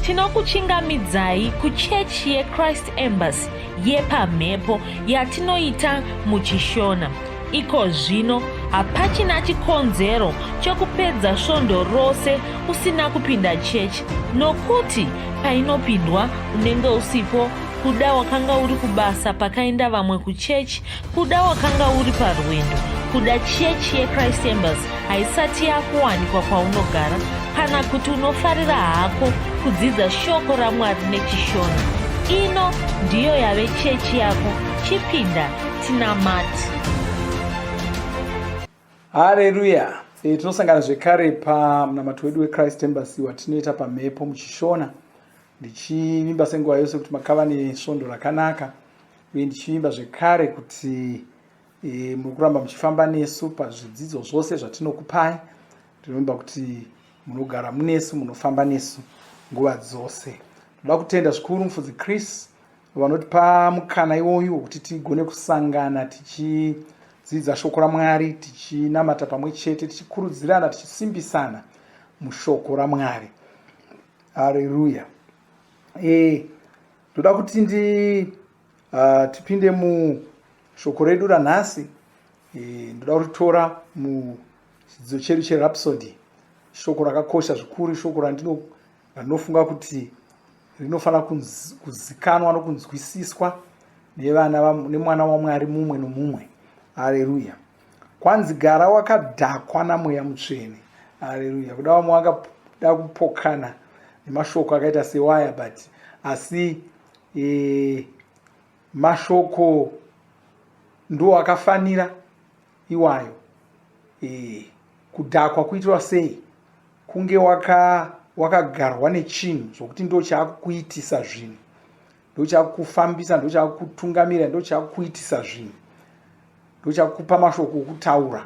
Tinokuchingamidzai kuchechi yeChrist Embassy yepamhepo yatinoita muchiShona. Iko zvino hapachina chikonzero chokupedza svondo rose usina kupinda chechi nokuti painopindwa unenge usipo kuda wakanga uri kubasa pakaenda vamwe kuchechi kuda wakanga uri parwendo kuda chechi yechrist embassy haisati yakuwanikwa kwaunogara kana kuti unofarira hako kudzidza shoko ramwari nechishona ino ndiyo yave chechi yako chipinda tinamati Hareruya! E, tinosangana zvekare pamunamato wedu weChrist Embassy watinoita pamhepo muchishona ndichivimba senguva yose kuti makava nesvondo rakanaka uye ndichivimba zvekare kuti e, muri kuramba muchifamba nesu pazvidzidzo zvose zvatinokupai ndinovimba kuti munogara munesu munofamba nesu nguva dzose ndoda kutenda zvikuru mufudzi chris vanotipa mukana iwoyu wekuti tigone kusangana tichidzidza shoko ramwari tichinamata pamwe chete tichikurudzirana tichisimbisana mushoko ramwari hareruya e, ndoda kuti ndi uh, tipinde mushoko redu ranhasi e, ndoda kuritora muchidzidzo chedu cherhapsody shoko rakakosha zvikuru shoko randino randinofunga kuti rinofanira kuzikanwa nokunzwisiswa nevana nemwana wamwari mumwe nomumwe hareruya kwanzi gara wakadhakwa namweya mutsvene hareruya kuda vamwe vakada kupokana nemashoko akaita sewaya but asi e, mashoko ndo akafanira iwayo e, kudhakwa kuitwa sei kunge waka wakagarwa nechinhu zvokuti ndo chaakukuitisa zvinhu ndochakufambisa ndochakutungamira ndochakuitisa zvinhu ndochakupa mashoko okutaura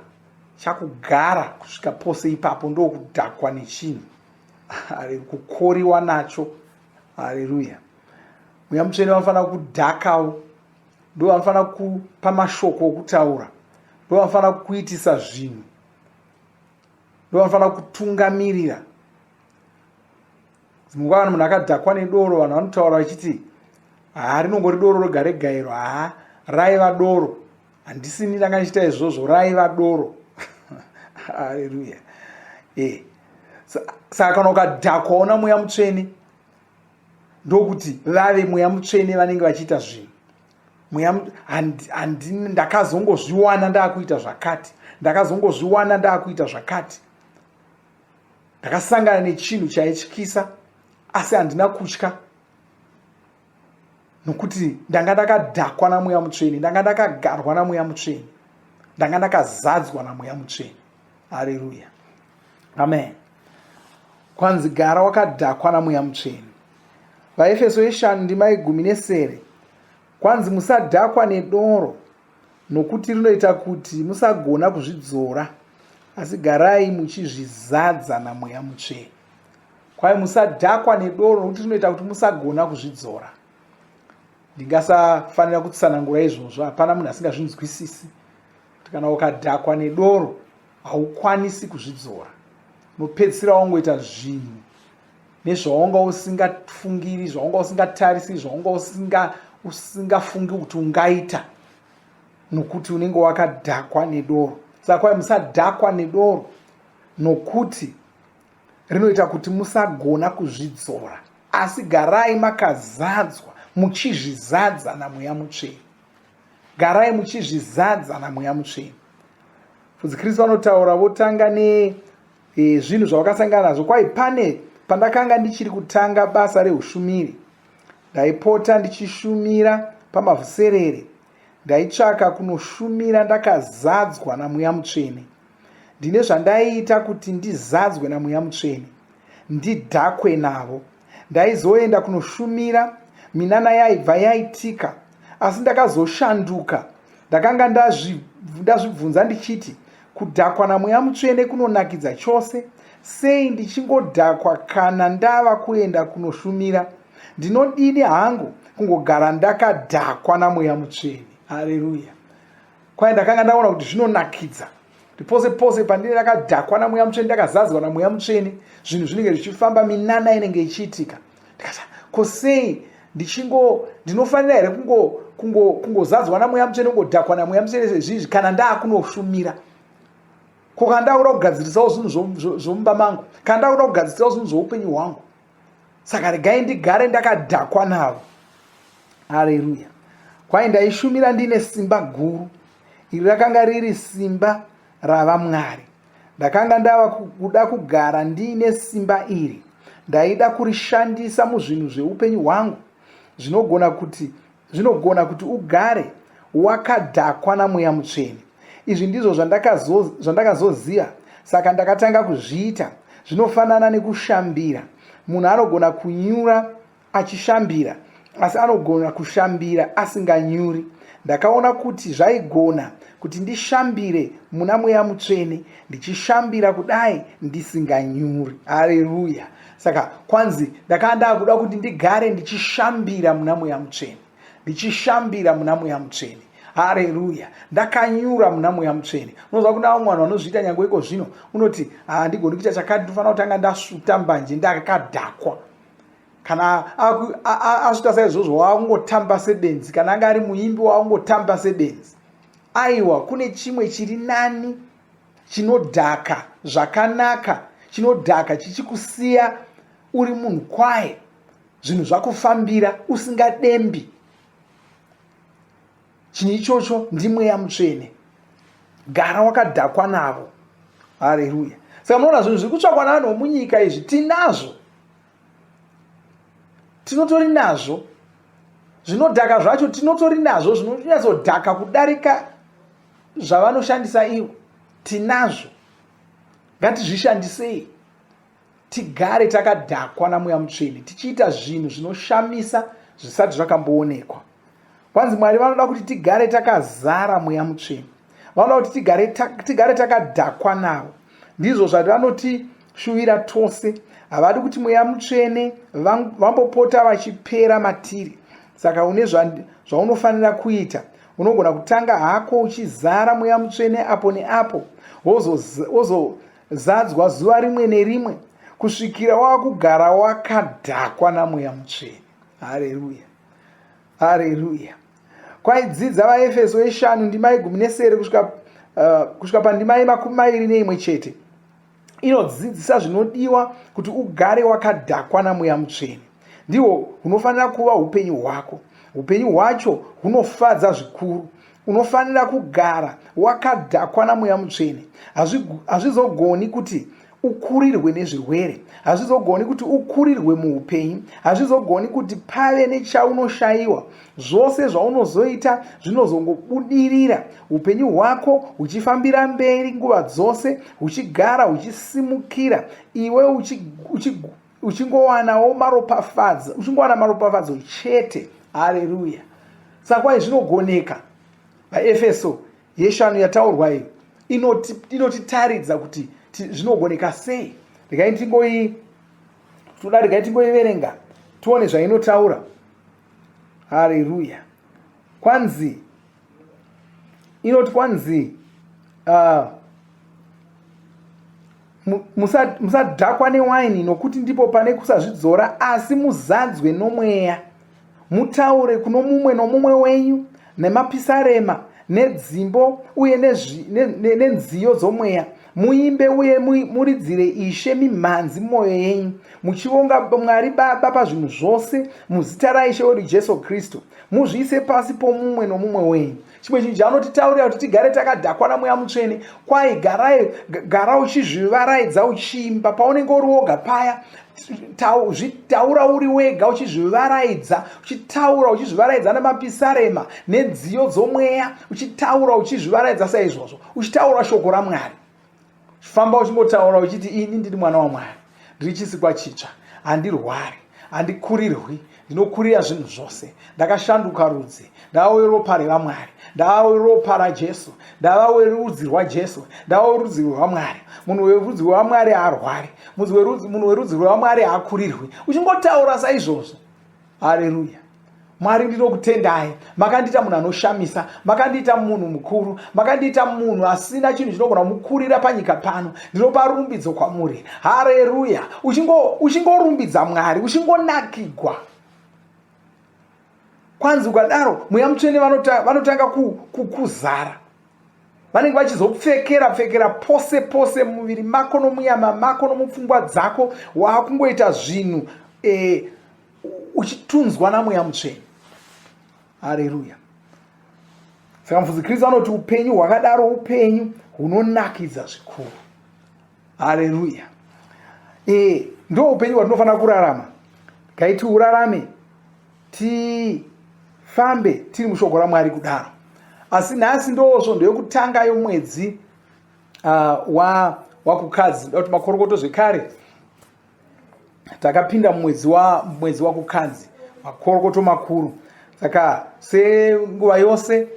chakugara kusvika pose ipapo ndokudhakwa nechinhu kukoriwa nacho hareruya mweya mutsvene vanofanira kudhakawo ndo vanofanira kupa mashoko okutaura ndo vanofanira kuitisa zvinhu ndo vanofanira kutungamirira Dzimwe nguva kana munhu akadhakwa nedoro vanhu vanotaura vachiti haa rinongori doro roga rega iro haa raiva doro handisini ndanga ndichiita izvozvo raiva doro haleluya e saka kana ukadhakwa ona mweya mutsvene ndokuti vave mweya mutsvene vanenge vachiita zvinhu mweya ndakazongozviwana ndaakuita zvakati ndakazongozviwana ndaakuita zvakati ndakasangana nechinhu chaityisa asi handina kutya nokuti ndanga ndakadhakwa namweya mutsvene ndanga ndakagarwa namweya mutsvene ndanga ndakazadzwa namweya mutsvene hareruya amen kwanzi gara wakadhakwa namweya mutsvene vaefeso yeshanu ndima yegumi nesere kwanzi musadhakwa nedoro nokuti rinoita kuti musagona kuzvidzora asi garai muchizvizadza namweya mutsvene kwai musadhakwa nedoro nokuti rinoita kuti musagona kuzvidzora ndingasafanira kutsanangura izvozvo hapana munhu asingazvinzwisisi kuti kana ukadhakwa nedoro haukwanisi kuzvidzora unopedzisira wangoita zvinhu nezvawanga usingafungiri zvawanga usingatarisiri zvawanga usinga usingafungi kuti ungaita nokuti unenge wakadhakwa nedoro saka kwai musadhakwa nedoro nokuti rinoita kuti musagona kuzvidzora asi garai makazadzwa muchizvizadza namweya mutsvene garai muchizvizadza namweya mutsvene fudzi kristu vanotaura votanga ne e, zvinhu zvavakasangana nazvo kwai pane pandakanga ndichiri kutanga basa reushumiri ndaipota ndichishumira pamavhuserere ndaitsvaka kunoshumira ndakazadzwa namweya mutsvene ndine zvandaiita kuti ndizadzwe namweya mutsvene ndidhakwe navo ndaizoenda kunoshumira minana yaibva yaitika asi ndakazoshanduka ndakanga ndazvibvunza ndichiti kudhakwa namweya mutsvene kunonakidza chose sei ndichingodhakwa kana ndava kuenda kunoshumira ndinodini hangu kungogara ndakadhakwa namweya mutsvene hareruya kwai ndakanga ndaona kuti zvinonakidza kuti pose pose pandine ndakadhakwa namweya mutsvene ndakazadzwa namweya mutsvene zvinhu zvinenge zvichifamba minana inenge ichiitika Ndikati, ko sei ndichingo ndinofanira here kungozadzwa namweya mutsvene, kungodhakwa namweya mutsvene sezvizvi kana ndaakunoshumira? Ko kana ndakuda kugadzirisawo zvinhu zvomumba mangu, kana ndakuda kugadzirisawo zvinhu zvoupenyu hwangu? Saka regai ndigare ndakadhakwa navo. Hareruya. Kwai ndaishumira ndine simba guru. Iri rakanga riri simba ravaMwari. Ndakanga ndava kuda kugara ndiine simba iri. Ndaida kurishandisa muzvinhu zveupenyu hwangu. Zvinogona kuti zvinogona kuti ugare wakadhakwa naMweya Mutsvene. Izvi ndizvo zvandakazoziva, saka ndakatanga kuzviita. Zvinofanana nekushambira. Munhu anogona kunyura achishambira, asi anogona kushambira asinganyuri. Ndakaona kuti zvaigona kuti ndishambire muna Mweya Mutsvene, ndichishambira kudai ndisinganyuri. Hareruya! Saka kwanzi ndakanga ndakuda kuti ndigare ndichishambira muna Mweya Mutsvene, ndichishambira muna Mweya Mutsvene. Hareruya! Ndakanyura muna Mweya Mutsvene. Unoziva kuna vamwe vanhu vanozviita nyange iko zvino, unoti handigoni kuita chakati, ndinofanira kutanga ndasvuta mbanje ndakadhakwa. Kana asvuta saizvozvo waakungotamba sebenzi, kana anga ari muimbi waakungotamba sebenzi. Aiwa, kune chimwe chiri nani chinodhaka zvakanaka, chinodhaka chichikusiya uri munhu kwaye, zvinhu zvakufambira usingadembi. Chinhu ichocho ndiMweya Mutsvene. Gara wakadhakwa navo. Hareruya. Saka munoona zvinhu zviri kutsvakwa navanhu vomunyika izvi tinazvo, tinotori nazvo. Zvinodhaka zvacho tinotori nazvo, zvinonyatsodhaka kudarika zvavanoshandisa ivo. Tinazvo, ngatizvishandisei, tigare takadhakwa naMweya Mutsvene, tichiita zvinhu zvinoshamisa zvisati zvakamboonekwa. Kwanzi Mwari vanoda kuti tigare takazara Mweya Mutsvene, vanoda kuti tigare takadhakwa navo. Ndizvo zvavanotishuvira tose. Havadi kuti Mweya Mutsvene vambopota vachipera matiri. Saka une zvaunofanira kuita. Unogona kutanga hako uchizara Mweya Mutsvene apo neapo, wozozadzwa zuva rimwe nerimwe kusvikira wakugara wakadhakwa naMweya Mutsvene. Hareruya, hareruya. Kwaidzidza vaEfeso yeshanu ndima yegumi nesere kusvika pandima yemakumi mairi neimwe chete inodzidzisa zvinodiwa kuti ugare wakadhakwa naMweya Mutsvene. Ndihwo hunofanira kuva upenyu hwako. Upenyu hwacho hunofadza zvikuru. Unofanira kugara wakadhakwa naMweya Mutsvene. Hazvizogoni kuti ukurirwe nezvirwere, hazvizogoni kuti ukurirwe muupenyu, hazvizogoni kuti pave nechaunoshayiwa. Zvose zvaunozoita zvinozongobudirira, upenyu hwako huchifambira mberi nguva dzose, huchigara huchisimukira, iwe uchingowanawo maropafadzo, uchingowana maropafadzo chete. Hareruya! Saka kwai zvinogoneka. VaEfeso yeshanu yataurwa iyo inotitaridza kuti zvinogoneka sei. Regai tingoi toda, regai tingoiverenga tione zvainotaura. Hareruya. Kwanzi inoti kwanzi musadhakwa newaini, nokuti ndipo pane kusazvidzora, asi muzadzwe nomweya. Mutaure kuno mumwe nomumwe wenyu nemapisarema nedzimbo uye nenziyo dzomweya. Muimbe uye muridzire Ishe mimhanzi mumwoyo yenyu, muchivonga Mwari Baba pazvinhu zvose muzita raIshe wedu Jesu Kristu. Muzviise pasi pomumwe nomumwe wenyu. Chimwe chinhu chaanotitaurira kuti tigare takadhakwa naMweya Mutsvene, kwai garai, gara uchizvivaraidza uchiimba paunenge uri woga paya. Zvitaura uri wega uchizvivaraidza, uchitaura uchizvivaraidza nemapisarema nenziyo dzomweya, uchitaura uchizvivaraidza saizvozvo, uchitaura shoko raMwari. Famba uchingotaura uchiti, ini ndiri mwana waMwari, ndiri chisikwa chitsva, handirwari, handikurirwi, ndinokurira zvinhu zvose, ndakashanduka rudzi, ndava weropa revaMwari, ndava weropa raJesu, ndava werudzi rwaJesu, ndava werudzi rwaMwari. Munhu werudzi rwaMwari haarwari, munhu werudzi rwaMwari haakurirwi. Uchingotaura saizvozvo. Hareruya. Mwari ndinokutendai, makandiita munhu anoshamisa, makandiita munhu mukuru, makandiita munhu asina chinhu chinogona kumukurira panyika pano. Ndinopa rumbidzo kwamuri. Hareruya! Uchingorumbidza Mwari, uchingonakigwa. Kwanzi ukadaro, Mweya Mutsvene vanotanga kukuzara. Vanenge vachizopfekera pfekera pose pose mumuviri mako nomuyama mako nomupfungwa dzako, waakungoita zvinhu eh, uchitunzwa namweya mutsvene. Hareruya. Saka mufudzi Kristu anoti upenyu hwakadaro upenyu hunonakidza zvikuru. Hareruya. E, ndo upenyu hwatinofanira kurarama. Gaiti urarame tifambe tiri mushoko raMwari kudaro. Asi nhasi ndo svondo yekutanga yomwedzi uh, wakukadzi wa kuti makorokoto zvekare takapinda mumwedzi wa mwedzi wakukadzi makorokoto makuru saka senguva yose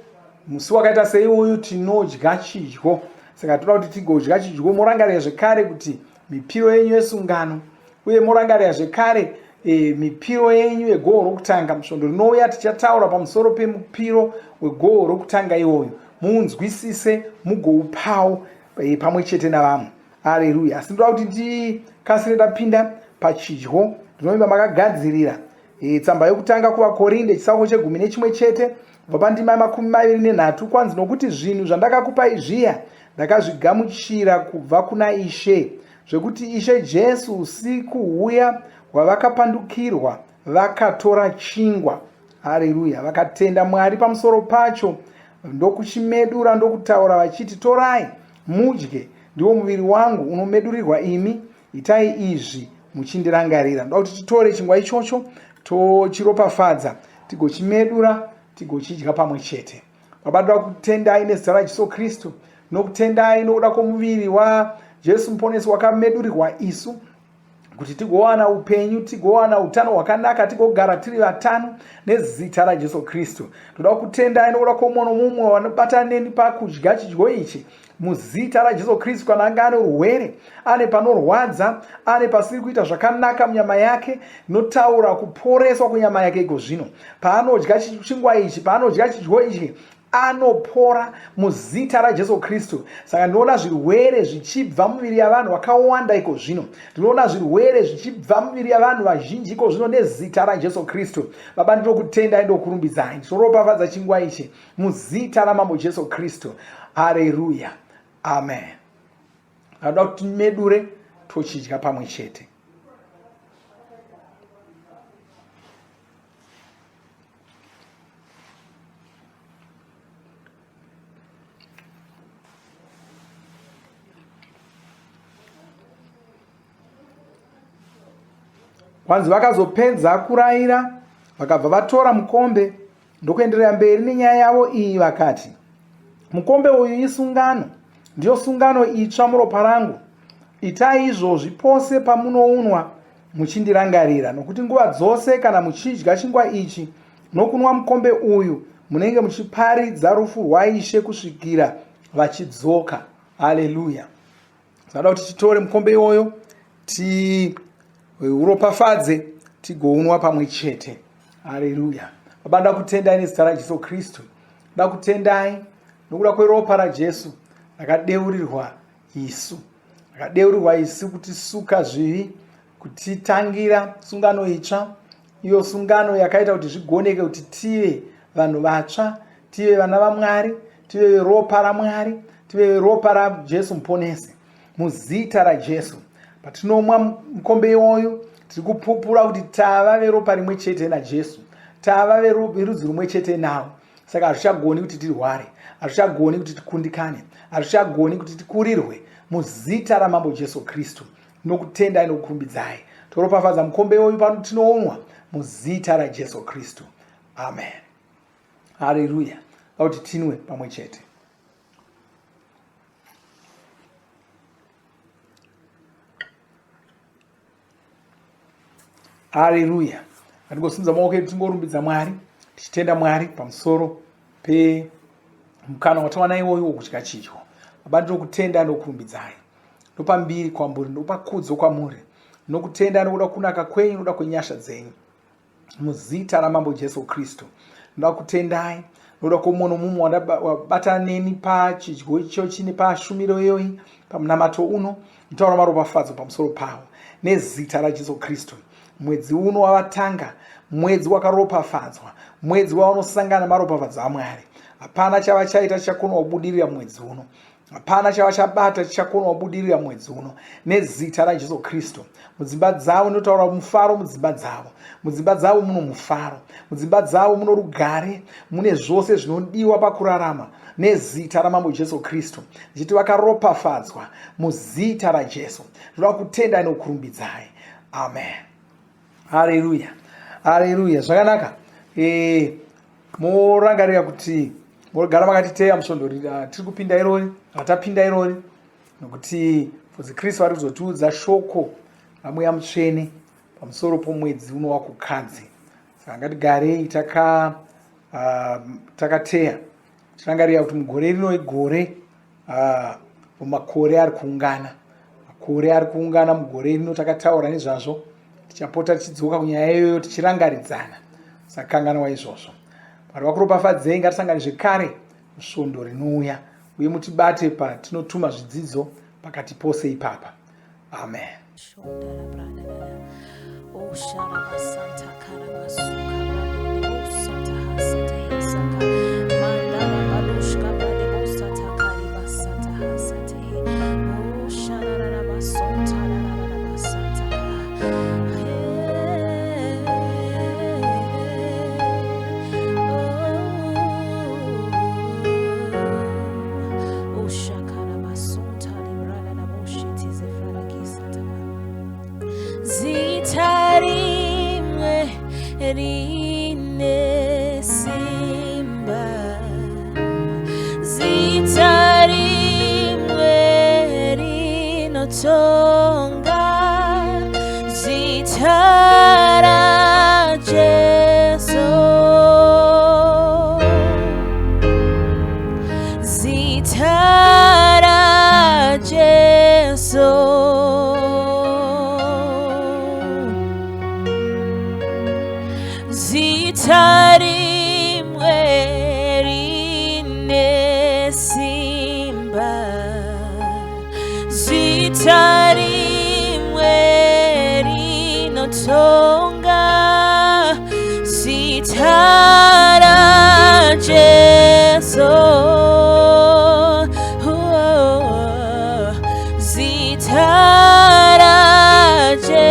musi wakaita seiwoyu tinodya chidyo saka toda kuti tigodya chidyo morangarira zvekare kuti mipiro yenyu yesungano uye morangarira zvekare e, mipiro yenyu yegoho rokutanga musvondo rinouya tichataura pamusoro pemupiro wegoho rokutanga iwoyo muunzwisise mugoupawo e, pamwe chete navamwe Areruya. Asi ndoda kuti ndikasire ndapinda pachidyo. Ndinovimba makagadzirira. E, tsamba yokutanga kuvaKorinde chitsauko chegumi nechimwe chete kubva pandima yemakumi maviri nenhatu kwanzi nokuti zvinhu zvandakakupai zviya ndakazvigamuchira kubva kuna Ishe zvekuti Ishe Jesu usiku huya hwavakapandukirwa vakatora chingwa. Hareruya. Vakatenda Mwari pamusoro pacho ndokuchimedura ndokutaura vachiti torai Mudye, ndiwo muviri wangu unomedurirwa imi, itai izvi muchindirangarira. Ndoda kuti titore chingwa ichocho tochiropafadza, tigochimedura, tigochidya pamwe chete. Baba, ndoda kutendai nezita raJesu Kristu, nokutendai nokuda kwomuviri waJesu Muponesi wakamedurirwa isu kuti tigowana upenyu, tigowana utano hwakanaka, tigogara tiri vatano nezita raJesu Kristu. Ndoda kutendai nokuda kwomumwe nomumwe vanobata neni pakudya chidyo ichi muzita raJesu Kristu. Kana anga ane urwere, ane panorwadza, ane pasiri kuita zvakanaka munyama yake, ndinotaura kuporeswa kwenyama yake iko zvino. Paanodya chingwa ichi, paanodya chidyo ichi, anopora muzita raJesu Kristu. Saka ndinoona zvirwere zvichibva muviri yavanhu vakawanda iko zvino. Ndinoona zvirwere zvichibva muviri yavanhu vazhinji iko zvino nezita raJesu Kristu. Baba, ndinokutendai, ndokurumbidzai. Ndinoropafadza chingwa ichi muzita raMambo Jesu Kristu. Hareruya. Amen. Anoda kuti timedure tochidya pamwe chete. Kwanzi vakazopedza kuraira vakabva vatora mukombe ndokuenderera mberi nenyaya yavo iyi vakati, mukombe uyu isungano, ndiyo sungano itsva muropa rangu. Itai izvozvi pose pamunounwa muchindirangarira, nokuti nguva dzose kana muchidya chingwa ichi nokunwa mukombe uyu munenge muchiparidza rufu rwaIshe kusvikira vachidzoka. Haleluya! Tinoda kuti titore mukombe iwoyo tiuropafadze tigounwa pamwe chete. Haleluya! Baba, ndoda kutendai nezita raJesu Kristu. Ndoda kutendai nokuda kweropa raJesu rakadeurirwa isu, rakadeurirwa isu kutisuka zvivi, kutitangira sungano itsva, iyo sungano yakaita kuti zvigoneke kuti tive vanhu vatsva, tive vana vaMwari, tive veropa raMwari, tive veropa raJesu Muponesi. Muzita raJesu, patinomwa mukombe iwoyo, tiri kupupura kuti tava veropa rimwe chete naJesu, tava verudzi rumwe chete navo. Saka hazvichagoni kuti tirware, hazvichagoni kuti tikundikane, hazvichagoni kuti tikurirwe muzita raMambo Jesu Kristu. Nokutendai nokukurumbidzai, toropafadza mukombe uyu pano tinounwa muzita raJesu Kristu. Amen. Haleluya. Kuti tinwe pamwe chete. Haleluya. Ngatingosimudza maoko edu tingorumbidza Mwari, tichitenda Mwari pamusoro pemukana watawana iwoyu wokudya chidyo. Baba, ndinokutenda nokurumbidzai. Ndopa mbiri kwamuri, ndopa kudzo kwamuri. Nokutenda nokuda kunaka kwenyu, nokuda kwenyasha dzenyu. Muzita raMambo Jesu Kristu ndoda kutendai nokuda kwomumwe nomumwe wabatana neni pachidyo ichochi nepashumiro iyoyi pamunamato uno. Nditaura maropafadzo pamusoro pavo nezita raJesu Kristu. Mwedzi uno wavatanga, mwedzi wakaropafadzwa, mwedzi wavanosangana maropafadzo aMwari. Hapana chavachaita chichakona kubudirira mwedzi uno. Hapana chavachabata chichakona kubudirira mwedzi uno nezita raJesu Kristu. Mudzimba dzavo ndinotaura mufaro, mudzimba dzavo, mudzimba dzavo muno mufaro, mudzimba dzavo muno rugare, mune zvose zvinodiwa pakurarama nezita raMambo Jesu Kristu. Ndichiti vakaropafadzwa muzita raJesu. Ndinoda kutenda nokurumbidzai. Amen. Haleluya. Haleluya. Zvakanaka. Eh, morangarira kuti mogara makatiteya musvondo tiri kupinda irori, ratapinda irori, nokuti Mufudzi Kristu vari kuzotiudza shoko raMweya Mutsvene pamusoro pomwedzi uno waKukadzi. Saka ngatigarei taka takateya tirangarira kuti mugore rino igore mumakore ari kuungana, makore ari kuungana mugore rino, takataura nezvazvo, tichapota tichidzoka kunyaya iyoyo tichirangaridzana. Sakanganwa izvozvo. Mwari vakuropafadzei. Ngatisangane zvekare musvondo rinouya, uye mutibate patinotuma zvidzidzo pakati pose ipapa. Amen. Zita rimwe rine simba, zita rimwe rinotonga, zita raJesu, zita raJesu. Zita rimwe rine simba, zita rimwe rinotonga, zita raJesu. Oh, zita raJesu.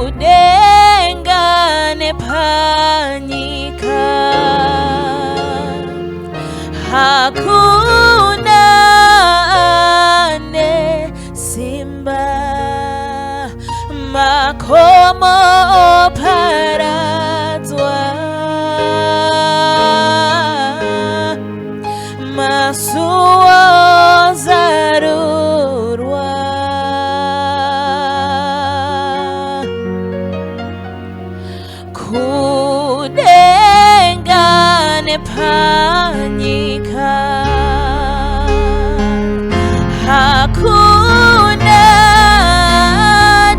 Kudenga nepanyika hakuna ane simba, makomo oparadzwa, masuo ozarurwa. Kudenga nepanyika hakuna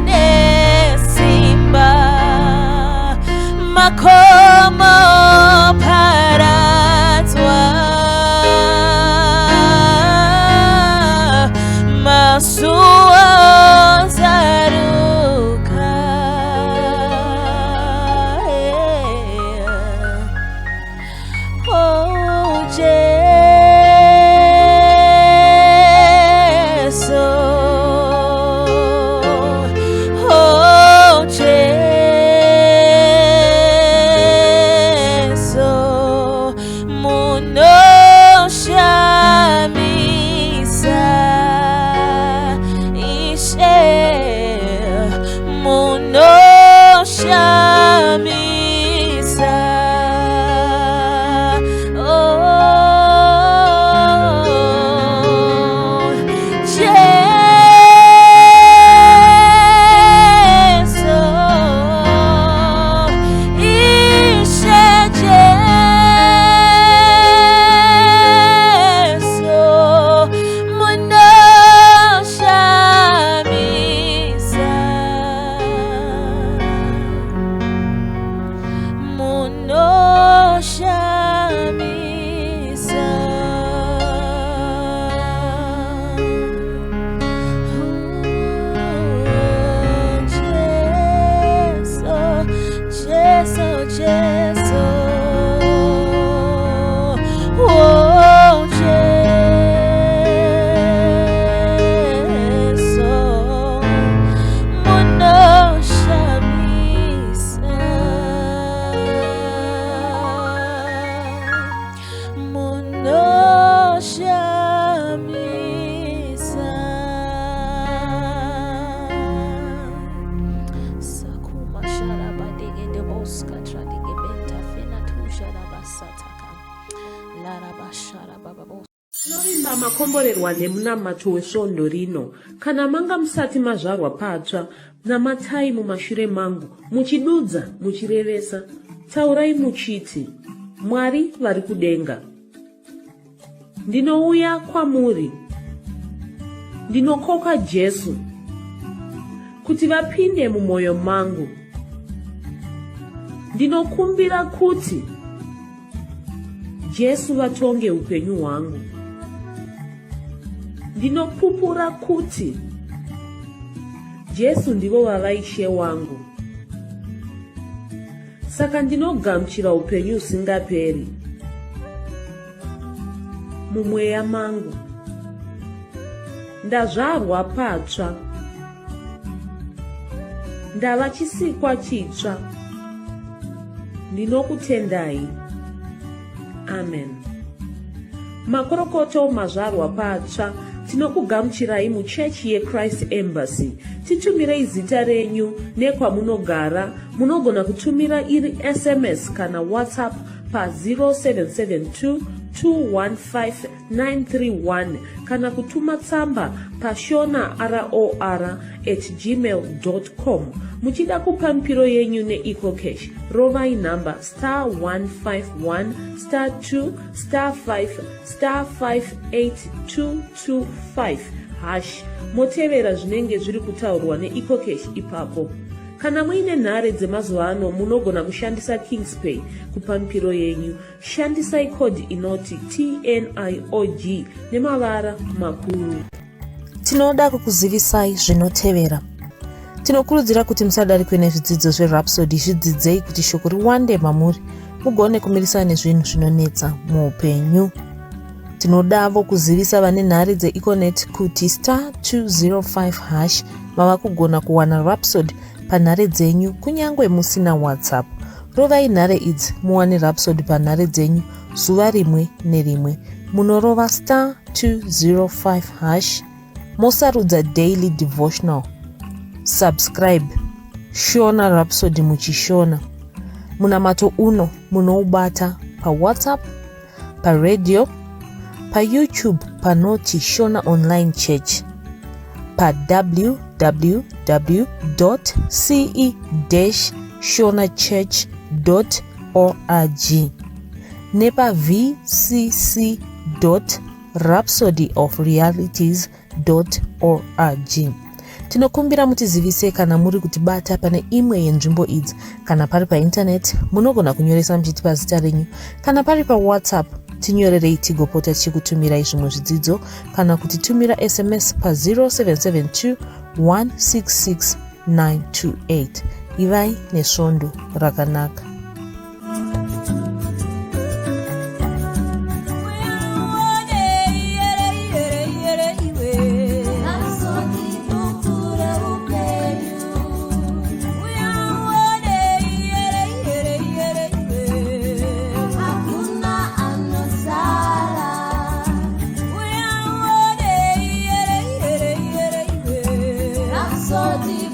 nesimba, makomo paradzwa, masuo zaruka. Oh, Jesu, oh, Jesu, munoshamisa. Tinovimba makomborerwa nemunamato wesvondo rino. Kana manga musati mazvarwa patsva, namatai mumashure mangu, muchidudza, muchirevesa. Taurai muchiti, Mwari vari kudenga. Ndinouya kwamuri. Ndinokoka Jesu kuti vapinde mumwoyo mangu. Ndinokumbira kuti Jesu vatonge upenyu hwangu. Ndinopupura kuti Jesu ndivo vava Ishe wangu. Saka ndinogamuchira upenyu husingaperi mumweya mangu. Ndazvarwa patsva. Ndava chisikwa chitsva. Ndinokutendai. Amen. Makorokoto mazvarwa patsva tinokugamuchirai muchechi yeChrist Embassy. Titumirei zita renyu nekwamunogara. Munogona kutumira iri SMS kana WhatsApp pa 0772 215 931 kana kutuma tsamba pashona ror at gmail com. Muchida kupa mipiro yenyu neEcoCash, rovai nhamba star 151 star 2 star 5 star 58225 hash motevera zvinenge zviri kutaurwa neEcoCash ipapo. Kana muine nhare dzemazuva ano munogona kushandisa Kingspay kupa mipiro yenyu. Shandisai code inoti TNIOG nemavara makuru. Tinoda kukuzivisai zvinotevera. Tinokurudzira kuti musadarikwe nezvidzidzo zveRhapsody, zvidzidzei kuti shoko riwande mamuri mugone kumirisana nezvinhu zvinonetsa muupenyu. Tinodavo kuzivisa vane nhare dzeEconet kuti star 205 hash mava kugona kuwana Rhapsody panhare dzenyu kunyange musina WhatsApp. Rovai nhare idzi muwane Rhapsody panhare dzenyu zuva rimwe nerimwe. Munorova star 205 hash mosarudza daily devotional. Subscribe Shona Rhapsody muchishona. Munamato uno munoubata paWhatsApp, paradio, paYouTube panoti Shona Online Church, pa www.ce-shonachurch.org nepa vcc.rhapsodyofrealities org. Tinokumbira mutizivise kana muri kutibata pane imwe yenzvimbo idzi. Kana pari paintaneti, munogona kunyoresa muchitipa zita renyu. Kana pari paWhatsApp, tinyorerei tigopota tichikutumirai zvimwe zvidzidzo kana kutitumira SMS pa 0772 166 928. Ivai nesvondo rakanaka. Rhapsody.